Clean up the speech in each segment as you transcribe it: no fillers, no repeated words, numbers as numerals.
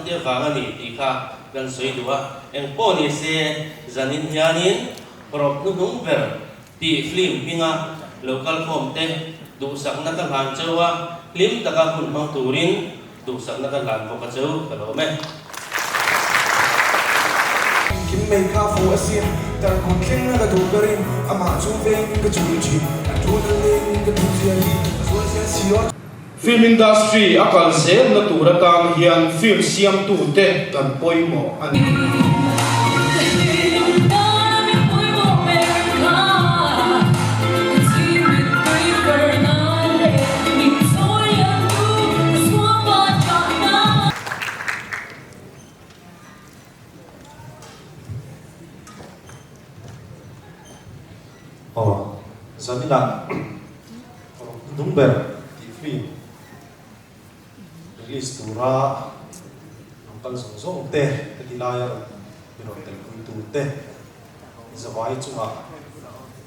te vang a ni tih kha kan sawi duh a. Eng pawh ni se, zanin hianin rawp hnuhnung ber tih film hminga lo kal khawm te duhsakna ka hlan cheu a, hlim taka hun hmang turin duhsakna ka hlan bawk a cheu ka lawm e. Engkim mai kha fu asin, tarkawm thleng a ka duh berin amah chu vengin ka chul thin, a tul a lengin ka duh zia hi a zual zel si aw. Film industry a kal zelna tur atan hian film siamtute kan pawimawh a ni. Aw, zaninah rawng hnung ber tih film release tura rawn kal zawng zawng te heti laia rawn mi rawn telpui tu te zavai chungah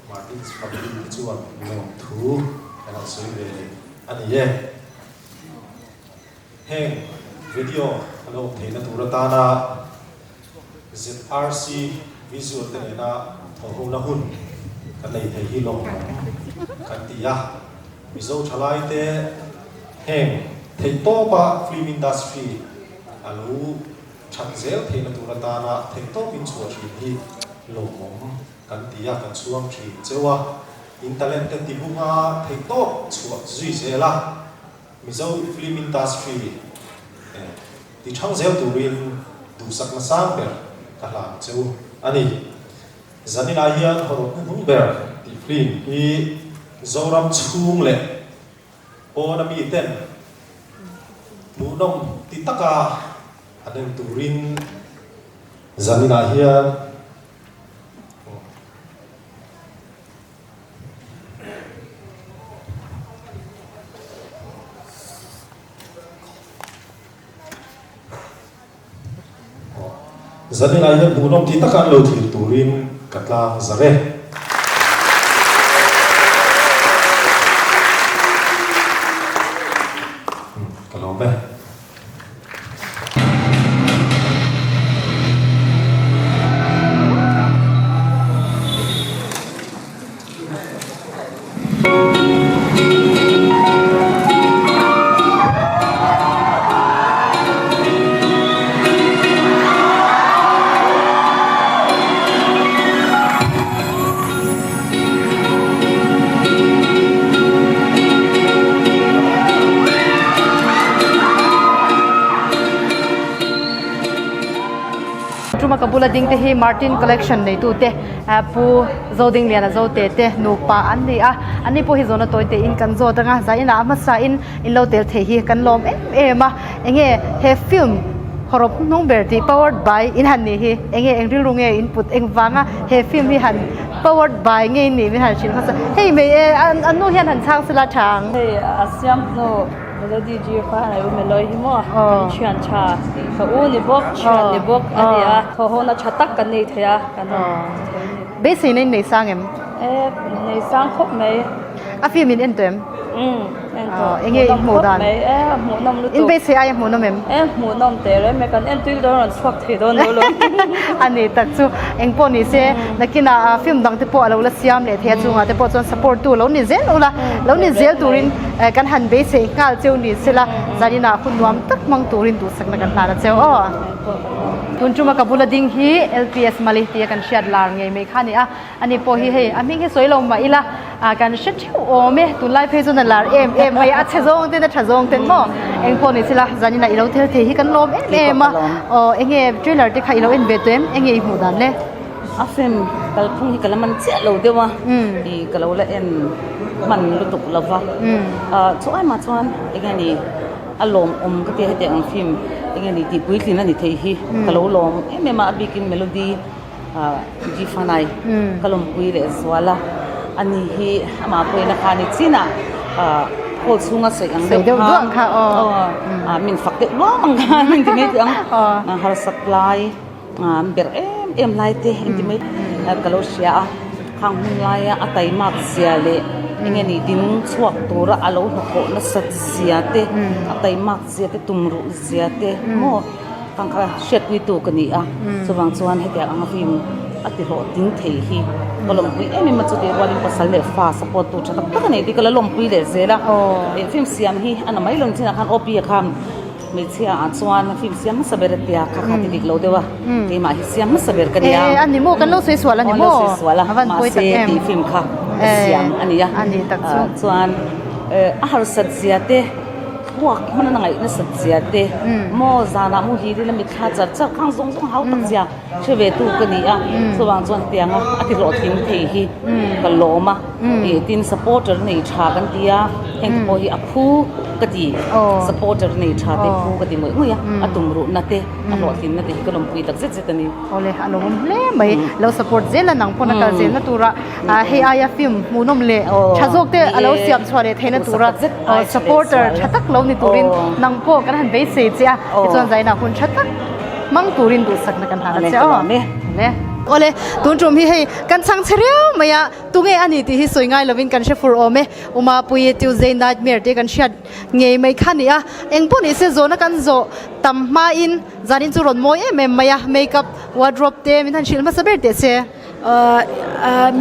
Martin's family te chuan lawmthu kan han sawi ve leh a ni e. Heng video a lo awm theihna tur atana ZRC Visual te nena thawhhona hun kan nei thei hi lawmawm kan ti a. Mizo thalaite heng theihtawpa film industry a lo that zel theihna tur atana theihtawpin chhuah thin hi lawmawm kan ti a, kan chhuang thin cheu a. In talent te tihunga theihtawp chhuah zui zel a. Mizo film industry ti thang zel turin duhsakna sang ber ka hlan che u a ni. Zaninah hian hawrawp hnuhnung ber tih film hi Zoram chhung leh pawna miten hmuhnawm ti taka an en turin zaninah hian Zaninah hian hmuhnawm ti taka an lo thlir turin ka tlang zar e. Ka lawm e. Tuma ka bula ding te hi Martin collection neitu te Pu Zodingliana Zote te nupa an ni a, anni pawh hi zawhna tawi te in kan zawt anga zainah a hmasa in in lo tel thei hi kan lawm em em a, enge he film hawrawp hnung ber tih powered by in han nih hi enge eng rilru nge in put eng vanga he film hi han powered by nge in nih min han hrilh hmasa hei mai e an nu hian han chhang sela tha ang. Hei a siam hnu Melody G kha a u Melody hi maw kan thian tha ka u ni bawk thian ni bawk a ni a thawhhawna tha tak kan nei thei a kan thei a ni. Beiseina in nei sang em? E nei sang khawp mai. A film in en tawh em? Umm en tawh. Enge in hmuh dan? E hmuhnawm lutuk. In beisei aia hmuhnawm em? E hmuhnawm teh reng mai kan en tui dawn rawn chhuak thei dawn lo lo. A ni tak chu eng pawh ni se nakinah film dang te pawh a lo la siam leh thei a chungah te pawh chuan support tu lo ni zel ula lo ni zel turin kan han beisei nghal cheu ni sela zaninah hun nuam tak hmang turin duhsakna kan hlan a cheu aw. Tun tuma ka bula ding hi LPS Mali tia kan hriat lar ngei mai kha a ni a. Ani pawh hi hei a hming hi sawi lo mah ila ah kan hre theuh awm e tunlai phei chuan a lar em em mai a a chhe zawng ten a tha zawng ten maw eng pawh ni sela zanin ah i lo tel thei hi kan lawm em em a aw enge trailer te kha i lo en ve tawh em enge i hmuh dan le. A film kalphung hi ka la man chiah lo deuh a ih ka lo la en hman lutuk lo va ah chu ai mah chuan enge ni a lawmawm ka tia hetiang ang film enge ni tih puitlin a ni thei hi ka lo lawm em em a a bikin melody G Fanai ka lawmpui leh zual a, ani hi amah pawhin a khan i chinah hall chhunga sawi ang deuh khan aw min fak deuh luam ang khan min ti mai teh ang harsat lai ber em em lai te in ti mai ka lo hria a, khang hun laia a taimak zia leh enge ni ding chhuak tura a lo hnathawh nasat zia te a taimak zia te tumruh zia te maw. Khang kha hriatpuitu ka ni a, chuvang chuan hetiang anga film a ti hlawhtling thei hi ka lawmpui em em a, chutih rualin pasal leh fa support tu tha tak tak a nei tih ka la lawmpui leh zel a, film siam hi a na mai lo chinah khan OP a khan hmeichhia ah chuan film siam hmasa ber a tia kha kha ti dik lo deuh a, keimah hi siam hmasa ber ka ni a, a ni maw kan lo sawi sual a ni maw mahse tih film kha ka siam a ni a, chuan a harsat zia te. Thluak hman a ngaih nasat zia te maw zanah muhil ila mitthla char char khang zawng zawng hau tak zia hre ve tu ka ni a, chuvang chuan hetianga a ti hlawhtling thei hi ka lawm a, ih tin supporter nei tha kan ti a, heng te pawh hi a phu ka ti, supporter nei tha te phu ka ti ngawih ngawih a, a tumruhna te a hlawhtlinna te hi ka lawmpui tak zet zet a ni. Awle a lawmawm hle mai, lo support zel a nang pawn a kal zelna tura hei aia film hmuhnawm leh tha zawk te a lo siam chhuah leh theihna tura supporter tha tak lo ni turin nang pawh kan han beisei che a, tichuan zainah hun tha tak hmang turin duhsakna kan han a che aw. Awle tun tum hi hei kan chhang chhe riau mai a, tunge a ni tih hi sawi ngai lovin kan hre fur awm e, Umapuii Tuesday Nightmare te kan hriat ngei mai kha ni a, eng pawh ni se zawhna kan zawh tam hmain zanin chu rawn mawi em em mai a, makeup wardrobe te min han hrilh hmasa ber teh se.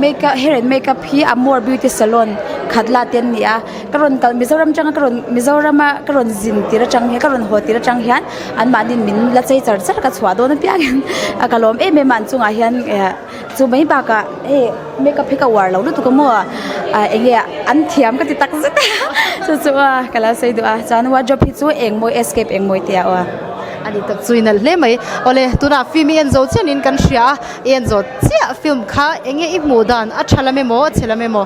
Makeup hair and makeup hi Amor beauty salon khat la te an ni a, ka rawn kal Mizoram atanga ka rawn Mizoram a ka rawn zin tir atang hian ka rawn haw tir atang hian anmahniin min la chei char char ka chhuah dawn apiang in a ka lawm em em a an chungah hian chu mai bakah hei makeup hi ka uar lo lutuk a maw ah eng nge an thiam ka ti tak zet a chu chu a ka lo sawi duh a chuan wardrobe hi chu engmawi escape engmawi tih a aw a. A ni tak chu i nalh hle mai. Awle tunah film i en zo chianin kan hria a, i en zawt chiah film kha eng nge i hmuh dan a tha lam emaw a chhe lam emaw?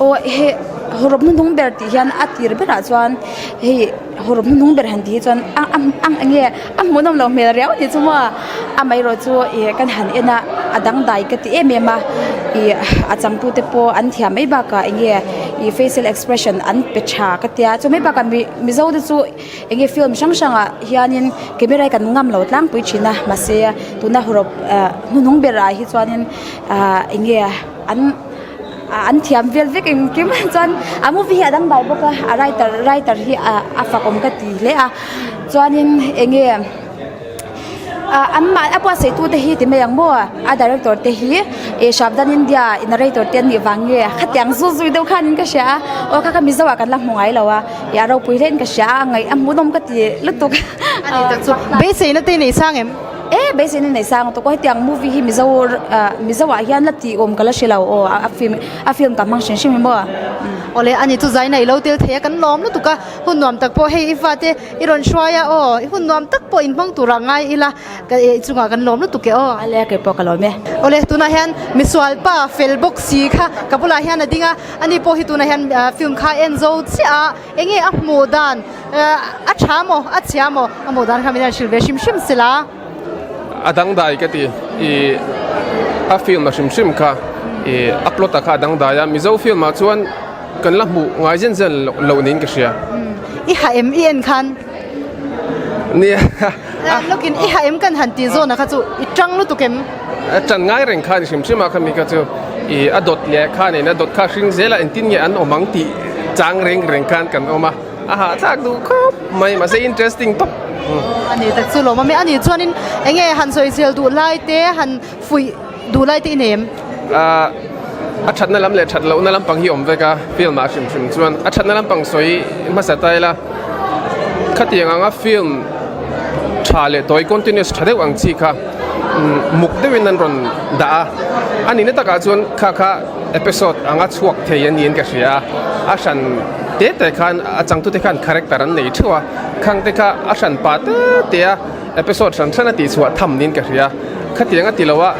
Aw hei hawrawp hnuhnung ber tih hian a tir berah chuan hei hawrawp hnuhnung ber han tih hi chuan a a a eng nge a hmuhnawm loh hmel riau a ni chu maw amaherawh chu ih kan han en a a dangdai ka ti em em a ih a changtute pawh an thiam mai bakah eng nge ih facial expression an pe tha ka tia chu mai bakah mi mizo te chu. Eng nge film hrang hrangah hianin camera hi kan ngam lo tlangpui thin a mahse tuna hawrawp ah hnuhnung berah hi chuanin ah eng nge an an thiam vel vek engkim chuan a movie hi a dangdai bawk a a writer writer hi ah a fakawm ka ti hle a chuanin eng nge. Ah an mah a buatsaih tu te hi ti mai ang maw a director te hi ih Shabdan India i narrator te an nih vang nge khatiang zu zui deuh khanin ka hria a aw kha kha Mizo ah kan la hmu ngai lo a ih a ropui hle in ka hria a a ngaih a hmuhnawm ka ti lutuk A ni tak chu beiseina te i nei sang em? E beiseina nei sang lutuk aw hetiang movie hi Mizo ah Mizo ah hian la tih awm ka la hre lo aw a film a film ka hmang hrim hrim hi maw. Awle a ni chu zaina i lo tel thei a kan lawm lutuk a hun nuam tak pawh hei i fate I rawn hruai a aw, i hun nuam tak pawh inhmang turah ngai ila ka eh chungah kan lawm lutuk e aw. Ale kei pawh ka lawm e. Awle tunah hian misual pa fel bawk si kha ka bulah hian a ding a, ani pawh hi tunah hian film kha en zo chiah a, enge a hmuh dan a tha maw a chhia maw a hmuh dan kha min han hrilh ve hrim hrim sela. A dangdai ka ti i a film a hrim hrim kha i a plot a kha a dangdai a Mizo film ah chuan Kan la hmuh ngai zen zen loh niin ka hria. I ha em i en khan? Nia. Lawkin i ha em kan han tih zawn ah kha chu i tang lutuk em? A tan ngai reng kha ni hrim hrim a khami kha chu i a dawt leh kha nen a dawt kha hring zel a engtin nge an awm ang tih chang reng reng khan kan awm a, a hahthlak duh khawp mai mahse interesting tawp. A ni tak chu lawm a mi a ni chuanin eng nge han sawisel duh lai te han fuih Duh lai te i nei em? A thatna lam leh that lohna lampang hi awm vek a, film ah hrim hrim chuan a thatna lampang sawi hmasa ta ila khatiang anga film tha leh tawi continuous tha deuh ang chi kha muk deuhin an rawn dah a, a nihna takah chuan kha kha episode anga chhuak thei a niin ka hria a, a hran te te khan a changtute khan character an nei theuh a, khang te kha a hran pah te te a. Episode hran hran a tih chhuah tham niin ka hria. Khatiang a ti lo a,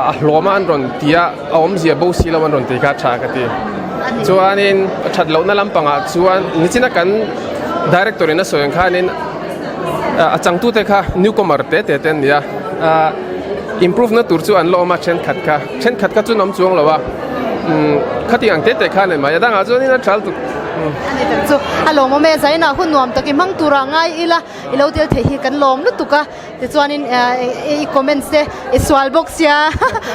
a hlawm a an rawn ti a, a awmzia bo si lo an rawn ti kha tha ka ti. Chuanin a that lohna lampangah chuan nichina kan director in a sawi ang khanin a changtute kha newcomer te te te an ni a, improve na tur chu an la awm a thenkhat kha, thenkhat kha chu an awm chuang lo a, khatiang ang te te kha a ni mai. A dangah chuanin a tha lutuk. A ni tak chu a lawmawm e, Zaina hun nuam tak i hmang turah ngai ila. I lo tel theih hi kan lawm lutuk a, tichuanin i comments te i sual bawk sia,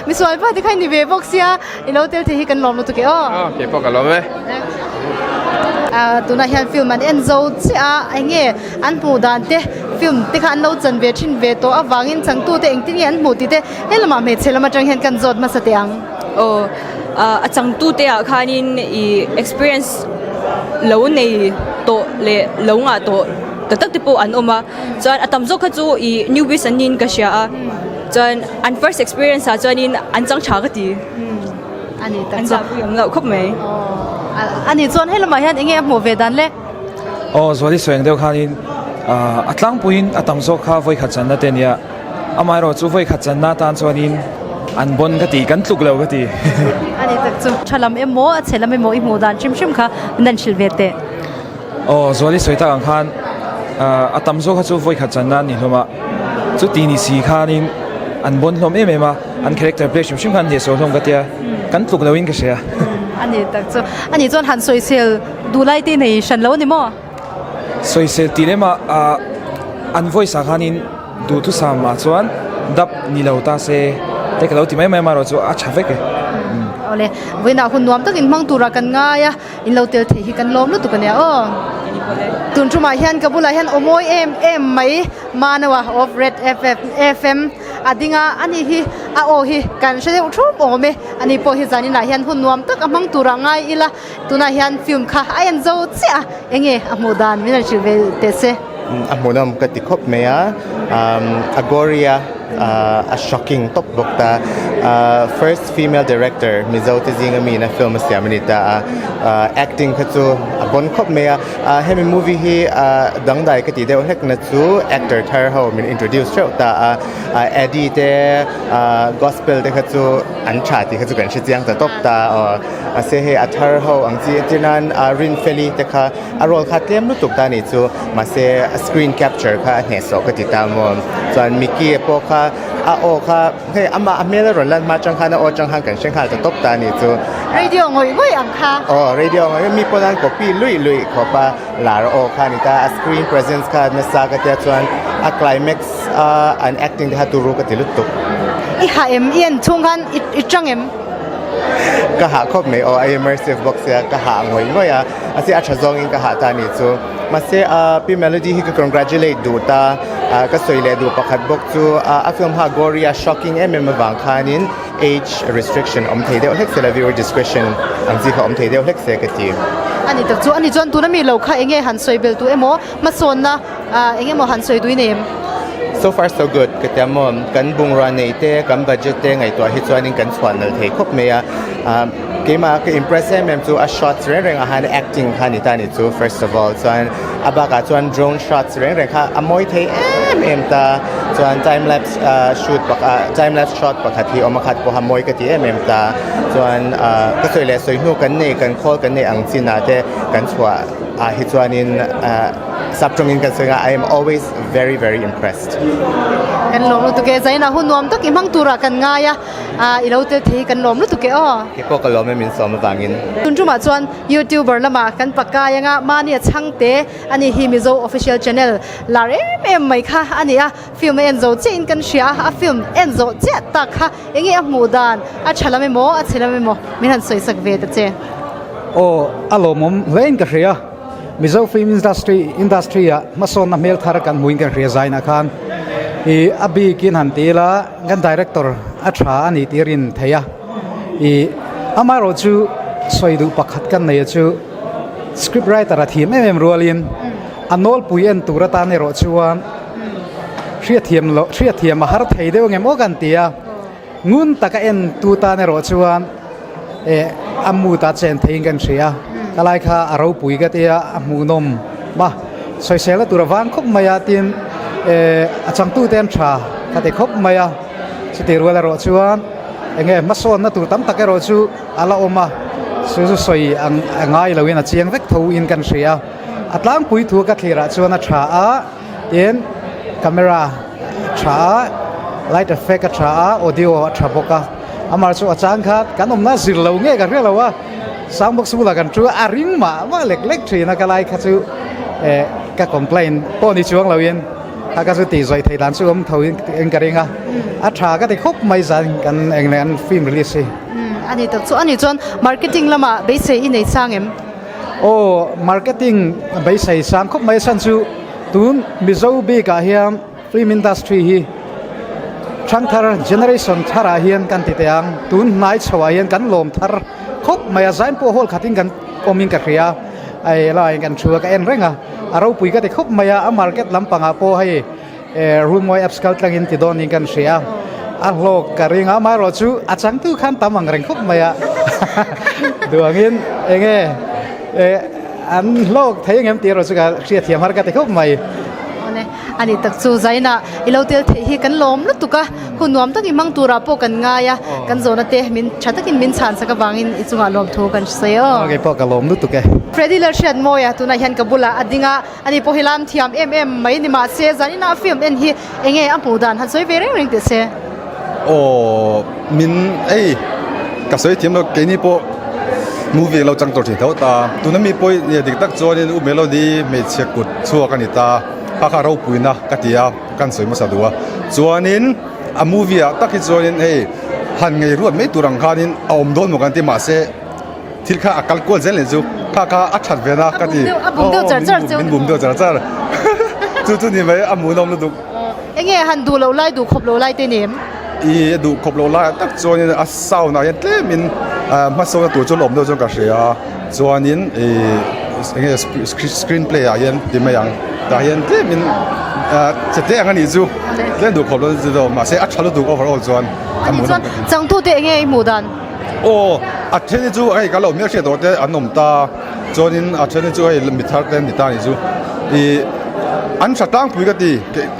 mi sual pa te kha i ni ve bawk sia, i lo tel theih hi kan lawm lutuk e aw. Aw kei pawh ka lawm e. Tunah hian film an en zo chiah a, eng nge an hmuh dan te Film te kha an lo chan ve thin ve tawh avangin changtute engtin nge an hmuh tih te he lamah hmeichhe lam atang hian kan zawt hmasa teh ang. Aw a changtute ah khanin ih experience lo nei tawh leh lo ngah tawh tak tak te pawh an awm a chuan a tam zawk kha chu ih newbies an niin ka hria a chuan an first experience ah chuanin an chang tha ka ti. Ani tak An chu. zahpui awm loh khawp mai. Aw ani chuan he lamah hian enge a hmuh ve dan le? Aw Zuali sawi ang deuh khanin a tlangpuiin a tam zawk kha vawikhat channa te ania. Amaherawh chu vawikhat channa atan chuanin an bon ka ti, kan tluk lo ka ti. Ani tak chu tha lam emaw a chhe lam emaw i hmuh dan hrim hrim kha min han hrilh ve teh. Aw Zuali sawi tak ang khan a tam zawk kha chu vawikhat channa an ni hlawm a, chuti ni si khanin an bon hlawm em em a. An character play hrim hrim khan hnehsawh hlawm ka tia, kan tluk loin ka hria. A ni tak chu. A nih chuan han sawisel duh lai te nei hran lo a ni maw? Sawisel tih lem ah an voice ah khanin duhthusam ah chuan dap ni lo ta se te ka lo ti mai mai amaherawh chu a tha vek e. Awle, vawiinah hun nuam takin hmang turah kan ngai a, in lo tel theih hi kan lawm lutuk a nia aw. Tun tumah hian ka bulah hian aw mawi em em mai Manoa of Red FM. A ding a, ani hi a aw hi kan hre deuh thup awm e, ani pawh hi zaninah hian hun nuam tak a hmang turah ngai ila, tunah hian film kha a en zo chiah a, enge a hmuh dan min rawn hrilh ve teh se. A hmuhnawm ka ti khawp mai a, a gory a, a shocking tawp bawk ta, first female director Mizo te zinga mi in a film a siam a ni ta a, acting kha chu a bon khawp mai a. Hemi movie hi dangdai ka tih deuh hlek na chu actor thar ho min introduce theuh ta a, Eddie te gospel te kha chu an tha tih kha chu kan hre chiang ta tawp ta aw, mahse hei a thar ho ang chi entir nan Rinfeli te kha a role kha tlem lutuk ta nih chu mahse a screen capture kha a hnehsawh ka ti ta maw, chuan Mickey pawh kha a aw kha Hei amah a hmel a rawn lan hma atang khan a aw atang khan kan hre nghal ta tawp ta a ni chu. Radio ngawih ngawih ang kha. Aw radio ngawih ngawih mi pawn an copy luih luih khawp a lar aw kha a ni ta a screen presence kha nasa ka tia chuan a climax a an acting te kha turu ka ti lutuk. I hah em? I en chhung khan i tang em? Ka hah khawp mai aw a immersive bawk sia ka hah ngawih ngawih a mahse a tha zawngin ka hah ta a ni chu. Mahse Pi Melody hi ka congratulate duh ta ka sawi leh duh pakhat bawk chu a film ha gory a shocking em em avang khanin age restriction awm thei deuh hlek se la viewer discretion ang chi kha awm thei deuh hlek se ka ti. A ni tak chu a ni chuan tuna mi lo kha enge han sawi bel duh emaw hmasawnna eng emaw han sawi duh i nei em? So far so good ka tia maw kan bungrua nei te kan budget te ngaihtuah hi chuanin kan chhuah nalh thei khawp mai a. Keimah ka impress em em chu a shots reng reng ah khan acting kha ni ta ni chu first of all chuan a bakah chuan drone shots reng reng kha a mawi thei em em ta chuan time lapse ah shoot pakhat time lapse shot pakhat hi awm a khat pawha mawi ka ti em em ta chuan ah ka sawi leh sawi hnu kan nei kan khawl kan nei ang chin ah te kan chhuah ah hi chuanin ah sap tawngin kan sawi ang a I am always very very impressed. Kan lawm lutuk e Zaina hun nuam tak i hmang turah kan ngai a. Ah i lo tel thei hi kan lawm lutuk e aw. Kei pawh ka lawm e min sawm avangin. Tun tumah chuan youtuber lamah kan pakai anga mahni a chhangte a ni hi Mizo official channel lar em em mai kha a ni a, film a en zo chiah in kan hria a, a film en zawh chiah tak kha enge a hmuh dan a tha lam emaw a chhe lam emaw min han sawi sak ve ta che. Aw a lawmawm hle in ka hria. Mizo film industry industry ah hmasawnna hmel thar kan hmuhin kan hria zainah khan ih a bikin han ti ila Kan director a tha a nih tir in thei a, ih amaherawh chu sawi duh pakhat kan nei a chu script writer a thiam em em rualin a nawlpui en tur atan erawh chuan hriatthiam loh hriatthiam a har thei deuh angem aw kan ti a, ngun taka en tu tan erawh chuan eh a mood ah chen theiin kan hria ka lai kha a ropui ka tia a hmuhnawm a sawisel na tur a vang khawp mai a tin eh a changtute an tha ka ti khawp mai a chutih rual erawh chuan eng nge hmasawnna tur tam tak erawh chu a la awm a chu chu sawi ang a ngai loin a chiang vek tho in kan hria a tlangpui thu ka thlir ah chuan a tha a. Tin, camera a tha a, light effect a tha a, audio a tha bawk a. Amah chu a chang kha kan awmna zir lo nge ka hre lo a, sound box bulah kan thu a, a ring mah mah lek lek thin a, ka lai kha chu eh ka complaint pawh ni chuang loin kha ka chu tih zawih theih dan chu awm tho in ka ring a, a tha ka ti khawp mai zan kan eng leh an film release hi. A ni tak chu a ni chuan marketing lamah beisei i nei chang em? Aw, marketing beisei sang khawp mai a chhan chu. Tun Mizo bikah hian film industry hi thangthar generation tharah hian kan ti teh ang. Tun hnai chhoah hian kan lawm thar khawp mai a, zain pawh hall khatin kan awmin ka hria a, helaiah kan thu a ka en reng a, a ropui ka ti khawp mai a, a market lampangah pawh hei Runmawi apps kal tlangin ti dawn niin kan hria a, a hlawk ka ring a, amaherawh chu a changtu khan tam ang reng khawp mai a, duangin enge an hlawk thei angem tih erawh chu ka hriatthiam har ka ti khawp mai. Awle, a ni tak chu Zaina i lo tel theih hi kan lawm lutuk a, hun nuam takin hmang turah pawh kan ngai a, kan zawhna te min tha takin min chhan sak avangin i chungah lawmthu kan hre sawi aw. Kei pawh ka lawm lutuk e. Freddy Lalhriatmawia tunah hian ka bulah a ding a. Ani pawh hi lam thiam em em mai ni mahse zaninah film en hi enge a hmuh dan han sawi ve reng reng teh se. Aw min ei ka sawi thiam lo keini pawh movie lo chang tawh thin tho ta tuna mi pawh hi dik tak chuanin u Melody hmeichhe kut chhuak a ni ta kha kha ropuina ka ti a kan sawi hmasa duh a chuanin a movie ah tak hi chuanin hei han ngei ruat mai tur ang khanin a awm dawn maw kan ti mahse. Thil kha a kal kual zel leh chu kha kha a that ve na ka ti. A bum deuh char char chu. Min bum deuh char char. Chu chu ni mai a hmuhnawm lutuk. Enge han duh loh lai duh khawp loh lai te ni em? I a duh khawp loh lai tak chuanin a sound ah hian tlemin hmasawnna tur chu a awm deuh chuan ka hria a chuanin ih enge screen play ah hian ti mai ang tah hian tlemin che te ang a nih chu tlem duh khawp loh chu mahse a tha lutuk overall chuan a hmuhnawm ka ti. Changtute enge i hmuh dan? Aw, a then hi chu hei ka lo hmel hriat tawh te an awm ta, chuanin a then hi chu hei mi thar te an ni ta a nih chu. Ih an tha tlangpui ka ti,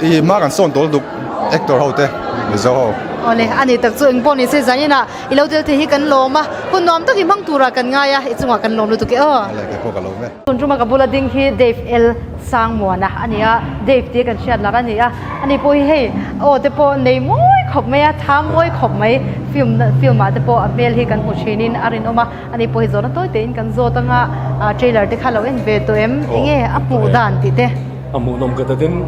ih hma kan sawn tawl duk actor ho te Mizo ho. Awle, a ni tak chu eng pawh ni se zaninah i lo tel thei hi kan lawm a, hun nuam tak i hmang turah kan ngai a, i chungah kan lawm lutuk e aw. Awle, kei pawh ka lawm e. Tun tuma ka bula ding hi Dave L. Sangmuana a ni a, Dave tia kan hriat lar a ni a, ani pawh hi hei aw te pawh nei mawi khawp mai a, tha mawi khawp mai, film film ah te pawh a hmel hi kan hmu thin in a rinawm a, ani pawh hi zawhna tawi tein kan zawt anga trailer te kha lo en ve tawh em, enge a hmuh dan tih te. A hmuhnawm ka tatin.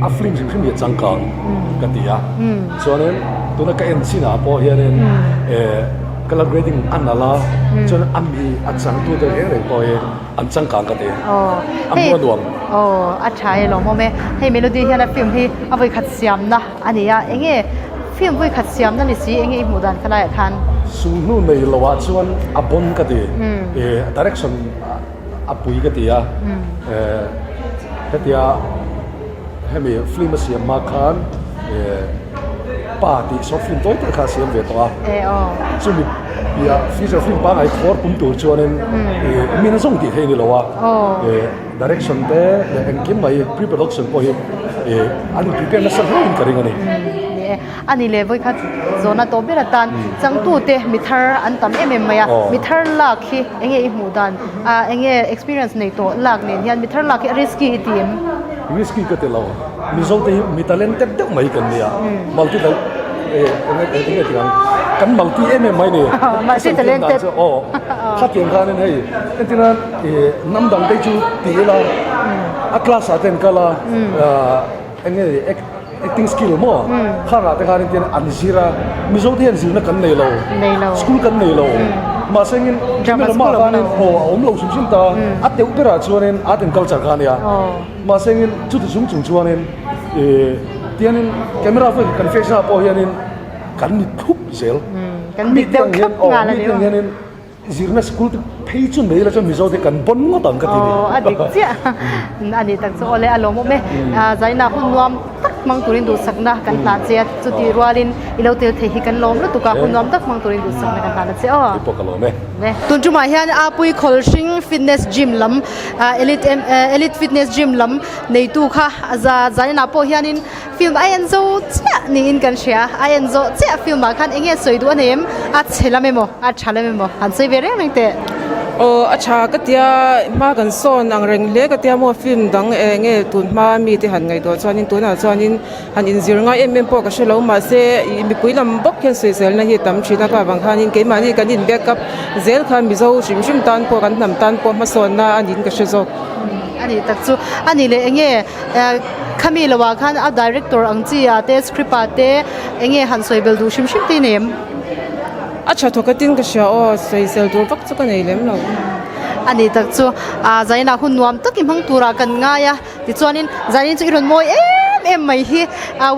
A film hrim hrim hi a changkang ka ti a, chuanin tuna ka en chinah pawh hianin eh colour grading a nalh a, chuan a mi a changtute reng reng pawh hi an changkang ka ti, a hmuh a nuam. Aw a tha e lawmawm e, hei Melody hian a film hi a vawikhat siamna a ni a, enge film vawikhat siamna ni si enge i hmuh dan kha laiah khan? Sulhnu nei loah chuan a bon ka ti, eh direction. A pui ka ti a, eh hetia hemi film a siam hma khan eh pa tih short film tawi tak kha a siam ve tawh a, chumi piah feature film pangngai khawr pum tur chuanin eh mi nazawng tih theih a ni lo a, eh direction te leh engkim mai pre production pawh hi eh an prepare nasa hle in ka ring a ni. A ni leh vawikhat zawhna tawh ber atan changtute mi thar an tam em em mai a, mi thar lak hi eng nge i hmuh dan ah eng nge experience nei tawh lak nen hian mi thar lak hi a risky i ti em? Risky ka ti lo, Mizo te hi mi talented deuh mai kan nia, multi tal eh eng nge eng nge ti ang kan multi em em mai ni, multi talented aw khatiang khanin hei entirna eh hnam dang te chu ti ila a class ah te an kal a ah. Eng nge acting skill maw? Khangah te khan engtin an zir a, Mizo te hian zirna kan nei lo, school kan nei lo, mahse engin Drama school khanin aw a awm lo hrim hrim ta, a teuh berah chuanin art and culture kha a nia, mahse engin chuti chung chung chuanin ih tiangin camera pawh kan face ah pawh hianin kan ni thup zel, mi te ang hian aw mi te ang hianin. Zirna school te phei chu nei la chuan Mizo te kan bon ngawt ang ka ti ni. Aw a dik chiah a ni tak chu awle a lawmawm e. Zaina hun nuam tak hmang turin duhsakna kan hlah che a, chutih rualin i lo tel thei hi kan lawm lutuk a, hun nuam tak hmang turin duhsakna kan hlah na che aw. Kei pawh ka lawm e. Tun tumah hian Apui Khawlhring Fitness Gym lam Elite Elite Fitness Gym lam neitu kha zainah pawh hianin Film a en zo chiah niin kan hria, a en zawh chiah film ah khan enge sawi duh a nei em? A chhe lam emaw, a tha lam emaw han sawi ve reng reng teh. Aw a tha ka tia, hma kan sawn ang reng hle ka tia maw film dang enge tun hma mi te han ngaihtuah chuanin tunah chuanin han inzir ngai em em pawh ka hre lo mahse ih mipui lam bawk hian sawiselna hi a tam thin a ka avang khanin keimahni kan in back up zel khan Mizo hrim hrim tan pawh kan hnam tan pawh hmasawnna a niin ka hre zawk. A nih tak chu a nih leh enge. Khami lo ah khan a director ang chi ah te script ah te enge han sawi bel duh hrim hrim te nei em? A tha thawk atin ka hria aw, sawi sel tur vak chu ka nei lem lo. A ni tak chu Zaina hun nuam tak i hmang turah kan ngai a tichuanin Zaina chu i rawn mawi em em mai hi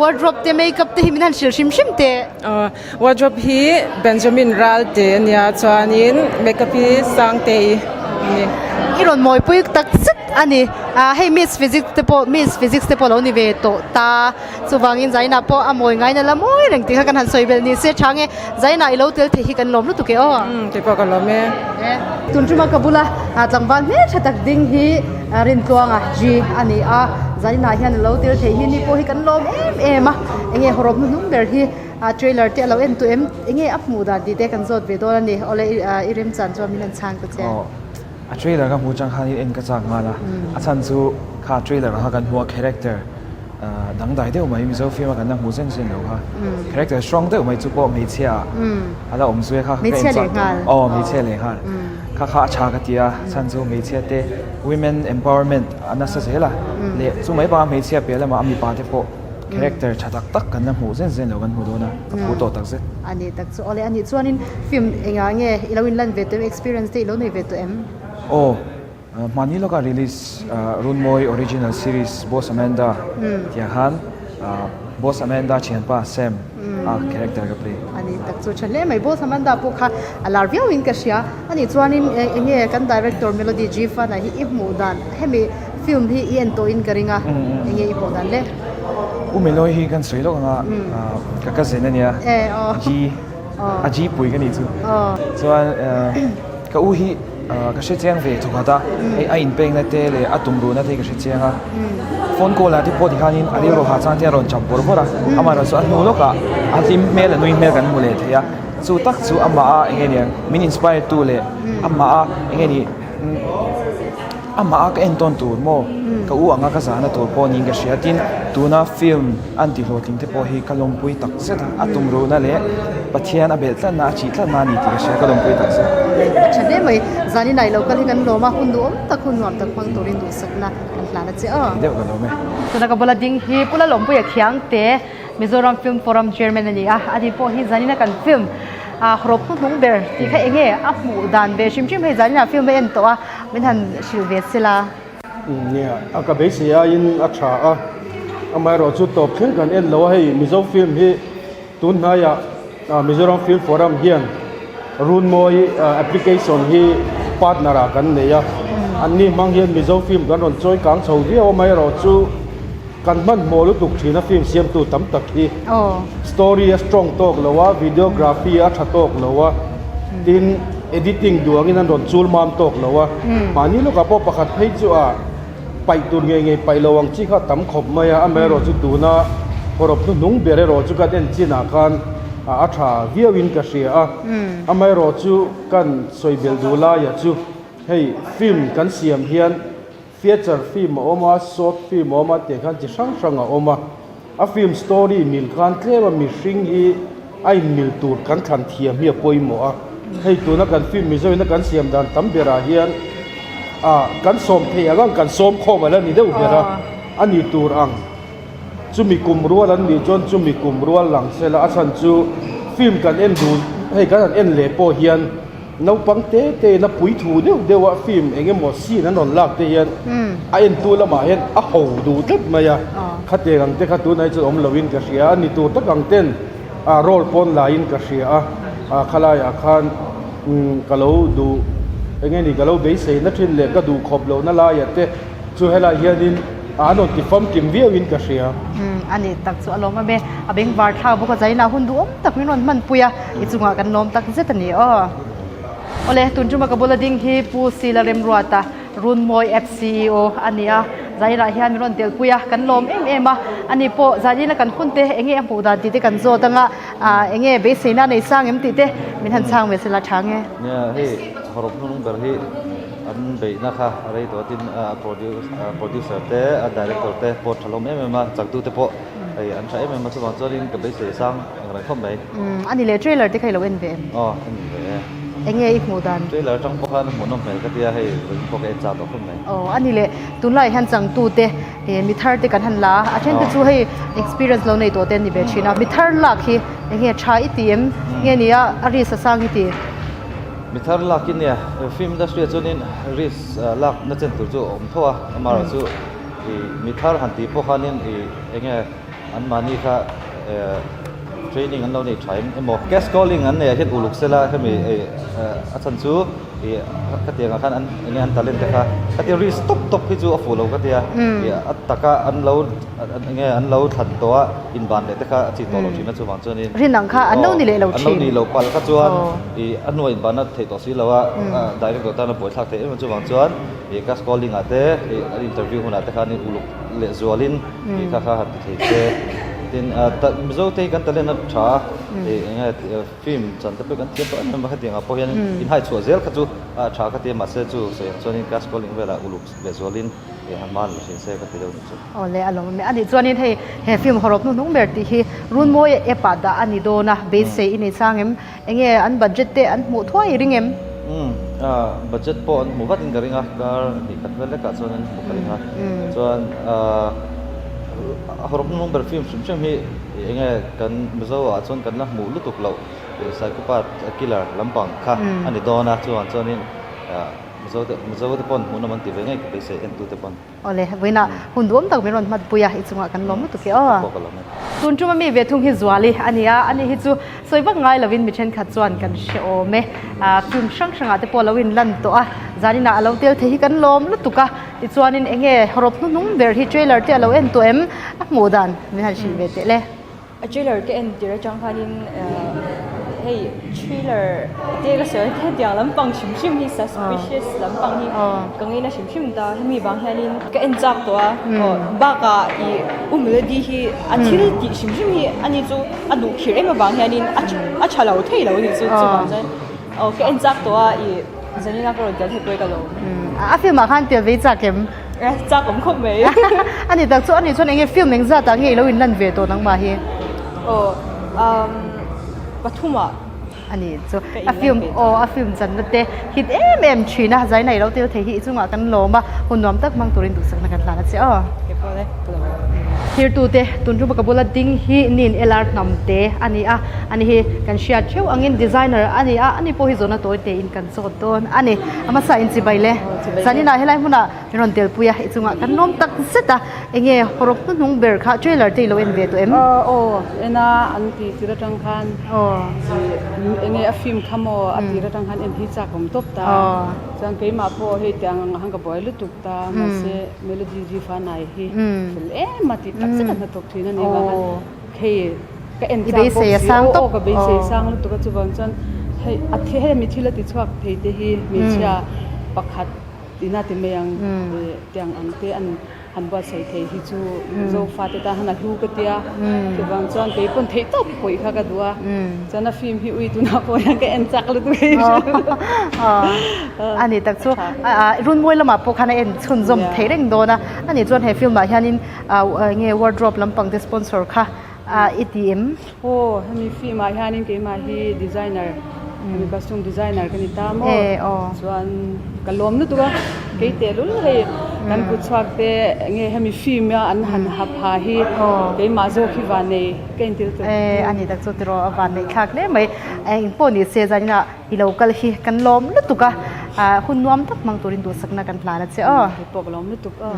wardrobe te makeup te hi min han hrilh hrim hrim teh. Wardrobe hi Benjamin Ralte a nia chuanin makeup hi Sangtei a ni. I rawn mawipui tak zet a ni. Hei Miss Physics te pawh Miss Physics te pawh a lo ni ve tawh ta. Chuvangin Zaina pawh a mawi ngaina la mawi reng tih kha kan han sawi belh ni se tha nge Zaina i lo tel thei hi kan lawm lutuk e aw. Umm kei pawh ka lawm e. Tun tuma ka bula tlangval hmeltha tak ding hi Rintluanga G a ni a, Zaina hian a lo tel thei hi ni pawh hi kan lawm em em a, enge hawrawp hnuhnung ber hi trailer te a lo en tawh em enge a hmuh dan tih te kan zawt ve dawn a ni awle i remchan chuan min han chhang ta che. A trailer ka hmuh chang khan i en ka chak nghal a, a chhan chu kha trailer kha kan hmu a character dangdai deuh mai Mizo film a kan la hmuh zen zen lo kha character strong deuh mai chu pawh hmeichhia ah a la awm zui a kha ka en chak tawh aw hmeichhia leh nghal kha kha a tha ka ti a chhan chu hmeichhia te women empowerment a nasa zel a leh chu mai bangah hmeichhia piah lamah a mipa te pawh character tha tak tak kan la hmuh zen zen lo kan hmu dawn a ka phu tawh tak zet. A ni tak chu awle a nih chuanin film engah nge i lo inlan ve tawh em experience te i lo nei ve tawh em? Aw Hmani lawka release Runmawi original series Boss Amanda tih ah khan Boss Amanda thianpa Sam a character ka play. A ni tak chu tha hle mai. Boss Amanda pawh kha a lar viau in ka hria. A nih chuanin eng nge kan director Melody G Fana hi i hmuh dan hemi film hi i en tawh in ka ring a eng nge i hmuh dan le? U Melody hi kan sawi lawk anga ka cousin a nia G a G pui ka nih chu. Chuan Ka u hi ka hre chiang ve thawkhat a, hei a inpekna te leh a tumruhna te hi ka hre chiang a. Phone call ah te pawh tikhanin a rilru ha chang te a rawn chap bawrh bawrh a, amaherawhchu a hnu lawkah a hlim hmel a nui hmel kan hmu leh thei a. Chu tak chu amah a eng nge niang min inspire tu leh amah a eng nge ni amah a ka entawn tur maw ka u anga ka zahna tur pawh niin ka hria. Tin, tuna film an ti hlawhtling te pawh hi ka lawmpui tak zet a, a tumruhna leh Pathian a belh tlatna, a chih tlatna a ni tih ka hria, ka lawmpui tak zet. A tha hle mai, zanin ah i lo kal hi kan lawm a, hun duhawm tak, hun nuam tak hmang turin duhsakna kan hlan a che aw. Deuh ka lawm e. Tuna ka bula ding hi Pu Lalawmpuia Khiangte, Mizoram Film Forum Chairman a ni a, ani pawh hi zanina kan film ah rawp hnuhnung ber tih kha enge a hmuh dan ve hrim hrim hei zaninah film a en tawh a, min han hrilh ve sela. Nia, a ka beisei aiin a tha a, amaherawhchu tawp thleng kan en lo a, hei Mizo film hi tun hnaiah Mizoram Film Forum hian Runmawi application hi partner ah kan nei a, anni hmang hian Mizo film kan rawn chawi kang chho viau a, amaherawhchu kan hmanhmawh lutuk thin a film siamtu tam tak hi story a strong tawk lo a, videography a tha tawk lo a, tin editing duh angin an rawn chul mam tawk lo a, mahni lawkah pawh pakhat phei chu a paih tur ngei ngei paih lo ang chi kha a tam khawp mai a, amaherawhchu tuna hawrawp hnuhnung ber erawh chu kan en chinah khan a tha viauin ka hria a, amaherawhchu kan sawi belh duh laiah chu hei film kan siam hian Feature film a awm a, short film a awm a tih khan chi hrang hrang a awm a. A film story mil khan tlem a mihring hi a inmil tur kan thlan thiam hi a pawimawh a. Hei tuna kan film Mizo ina kan siam dan tam berah hian ah kan sawm theih ang ang kan sawm khawm a la ni deuh ber a, a ni tur ang. Chumi kum rual an nih chuan chumi kum rual lang sela a chhan chu film kan en duh hei kan han en leh pawh hian Naupang te te in a pui thu deuh deuh a film eng emaw scene an rawn lak te hian a entu lamah hian a ho duh tlat mai a, khatiang ang te kha tunah hi chuan awm lo in ka hria a, ni tur tak ang ten ah role pawn laiin ka hria a, ah khalaiah khan ka lo duh eng nge ni ka lo beisei na thin leh ka duh khawp lohna laiah te chu helai hianin an rawn ti famkim viau in ka hria. Umm a ni tak chu a lawm awm e, a bengvar thlak bawk a zainah hun duhawm tak min rawn hmanpui a. I chungah kan lawm tak zet a ni aw. Awle, tun tuma ka bula ding hi Pu Sila Remruata, Runmawi App ceo a ni a. Zairah hian min rawn telpui a, kan lawm em em a. Ani pawh zanin a kan hun te eng nge a hmuh dan tih te kan zawt anga, eng nge beiseina a nei sang em tih te min han chhang ve sela tha nge. Nia, hei hawrawp hnung ber hi an beihna kha a rei tawh tin a producer te, a director te pawh tha hlawm em em a, changtute pawh hei an tha em em a, chuvang chuanin ka beisei sang ang reng khawp mai. Umm a ni le trailer te kha i lo en ve em? Aw en ve e. Eng nge i hmuh dan? Trailer atang pawh khan hmuhnawm hmel ka tia hei vawiin pawh ka en chak tawh khawp mai. Aw a ni le tunlaiah hian changtu te eh mi thar te kan han la a, a then te chu hei experience lo nei tawh te an ni ve thin a, mi thar lak hi eng nge tha i ti em? Nge ni a a risk a sang i ti? Mi thar lak in nia film industry ah chuanin risk lak na chen tur chu a awm tho a, amaherawh chu ih mi thar han tih pawh khanin ih eng nge anmahni kha training an lo nei tha em emaw cash calling an neih ah hian uluk sela hemi ih a chhan chu ih khatiang ah khan an eng nge an talent te kha khatia risk tawp tawp hi chu a fuh lo ka tia ih a taka an lo eng nge an lo thlan tawh a inban leh te kha a chi tawh lo thin a chuvang chuanin Rin ang kha an lo ni leh lo an lo ni lo palh kha chuan ih a hnuah inbanna theih tawh si lo a director tana buaithlak theih em em chuvang chuan ih cash calling ah te ih an interview hunah te khan uluk leh zualin ih kha kha han ti thei se tin Mizo te hi kan talent a tha a ih eng nge film chan te pawh kan thiam tawh em em a hetiang ah pawh hian in hai chhuah zel kha chu a tha ka ti a mahse chu sawi ang chuanin cash calling velah uluk leh zualin ih han hman la hrin se ka ti deuh ni chu. Awle a lawm a nih chuanin hei he film hawrawp hnuhnung ber tih hi Runmawi app ah dah a ni dawn a beisei i nei chang em? Enge an budget te an hmuh thuai i ring em? Umm ah budget pawh an hmu vat in ka ring a, kar hnih khat vel lekah chuan an hmu ka ring a, chuan ah a hawrawp hnuhnung ber film hrim hrim hi enge kan Mizo ah chuan kan la hmuh lutuk loh psychopath killer lampang kha a ni dawn a, chuvang chuanin ah Mizo te Mizo te pawn hmuhnawm an ti ve ngei ka beisei entute pawn. Awle, vawiinah hun duhawm tak min rawn hmatpui a, i chungah kan lawm lutuk e aw. Tun tum ami ve thung hi Zuali a ni a, ani hi chu sawi vak ngai lovin mi thenkhat chuan kan hre awm e. Film hrang hrangah te pawh a lo inlan tawh a, zaninah a lo tel thei hi kan lawm lutuk a, tichuanin enge hawrawp hnuhnung ber hi trailer te a lo en tawh em? A hmuh dan min han hrilh ve teh le. A trailer ka en tir atang khanin hei thriller te ka sawi a hetiang lampang hrim hrim hi suspicious lampang hi ka ngaina hrim hrim ta hemi vang hianin ka en chak tawh a aw bakah ih u melody hi a thil tih hrim hrim hi ani chu a duh khirh em avang hianin a tha lo thei lo a ni chu chuvang chuan aw ka en chak tawh a ih zanina ka rawn tel thei pawh hi ka lawm. A film ah khan tel vei chak em? Chak awm khawp mai. A ni tak chu a ni chuan eng nge film eng zat ah nge i lo in lan ve tawh nangmah hi? Aw umm pathum ah. A ni chu a film aw a film channa te hit em em thin a zaina i lo tel thei hi i chungah kan lawm a hun nuam tak hmang turin duhsakna kan hlan a che aw. Keipawh le ka lo lawm. Thirtute tun ṭuma ka bula ding hi nin LR hnam te a ni a ani hi kan hriat theuh angin designer a ni a ani pawh hi zawhna tawi tein kan zawt dawn a ni a hmasa in chibai le zaninah helai hmunah Min rawn telpui a, i chungah kan lawm tak zet a, enge hawrawp hnuhnung ber kha trailer te i lo en ve tawh em? Aw, en a an tih tir atang khan enge a film kha maw a tir atang khan en hi chak awm tawp ta, chuan keimah pawh hei tiang ang han ka buai lutuk ta, mahse Melody G Fanai hi fel em a tih tak zet a hnathawk thin a ni vang a, hei ka en chak bawk si, aw aw ka beisei sang lutuk a chuvang chuan hei a hei mi thil a ti chhuak thei te hi hmeichhia pakhat Ina ti mai ang tiang ang te an han buatsaih thei hi chu Zofa te tan han a hlu ka tia chuvang chuan kei pawn theih tawp pawih kha ka duh a chuan a film hi ui tunah pawh hian ka en chak lutuk hei a ni tak chu runmawi lamah pawh khan a en chhunzawm theih reng dawn a ani chuan he film ah hianin nge wardrobe lampang te sponsor kha i ti em? Aw, hemi film ah hianin keimah hi designer, hemi costume designer ka ni ta maw? Chuan ka lawm lutuk a, kei tehlul hei kan kut chhuak te nge hemi film a an han ha pha hi keimah zawk hi vannei ka intil tuk. E, a ni tak chu tiraw a vanneih thlak hle mai. Engpawh ni se zaninah i lo kal hi kan lawm lutuk a, hun nuam tak hmang turin duhsakna kan hlan a che aw. Keipawh ka lawm lutuk aw.